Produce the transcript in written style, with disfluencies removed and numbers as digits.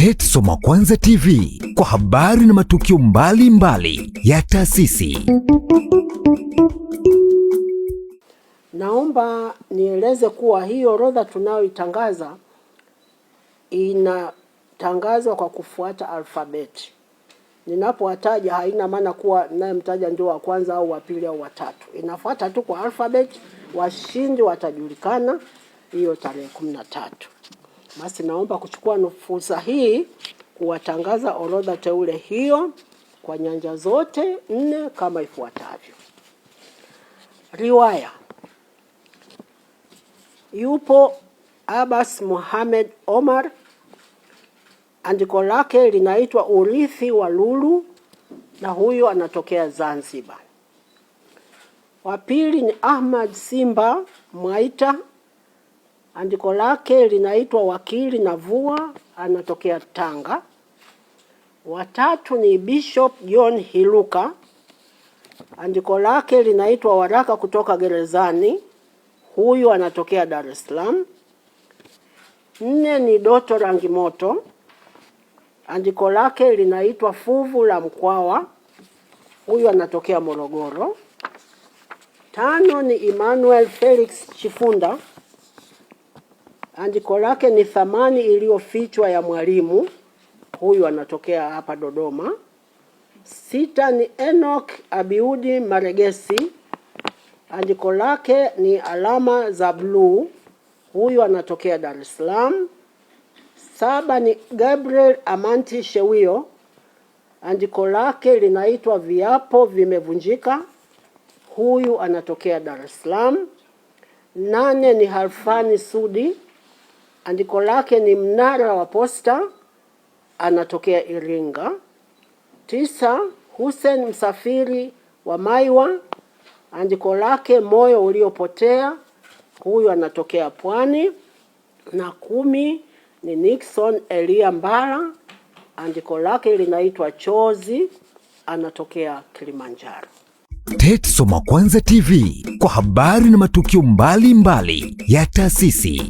TET Soma Kwanza TV kwa habari na matukio mbalimbali ya taasisi. Naomba nieleze kuwa hii orodha tunayoitangaza inatangazwa kwa kufuata alfabeti. Ninapowataja haina maana kuwa ninayemtaja ndio wa kwanza au wa pili au wa tatu. Inafuata tu kwa alfabeti. Washindi watajulikana hiyo tarehe 13. Basi naomba kuchukua fursa hii kuwatangaza orodha teule hiyo kwa nyanja zote nne kama ifuatavyo. Riwaya: yupo Abbas Mohamed Omar, andiko lake linaitwa Urithi wa Lulu, na huyu anatokea Zanzibar. Wa pili ni Ahmad Simba Mwaita, andiko lake linaitwa Wakili na Vua, anatokea Tanga. Watatu ni Bishop John Hiluka, andiko lake linaitwa Waraka kutoka Gerezani, huyu anatokea Dar es Salaam. Nne ni Doto Rangimoto, andiko lake linaitwa Fuvu la Mkwawa, huyu anatokea Morogoro. Tano ni Emmanuel Felix Chifunda, andiko lake ni Thamani iliyofichwa ya Mwalimu, huyu anatokea hapa Dodoma. Sita ni Enoch Abiudi Maregesi, andiko lake ni Alama za Bluu, huyu anatokea Dar es Salaam. Saba ni Gabriel Amanti Shewio, andiko lake linaitwa Viapo Vimevunjika, huyu anatokea Dar es Salaam. Nane ni Halfani Sudi, andiko lake ni Mnara wa Posta, anatokea Iringa. Tisa, Hussein Msafiri wa Maiwa, andiko lake Moyo Uliopotea, huyu anatokea Pwani. Na 10 ni Nixon Elia Mbala, andiko lake linaitwa Chozi, anatokea Kilimanjaro. TET Soma Kwanza TV kwa habari na matukio mbalimbali ya taasisi.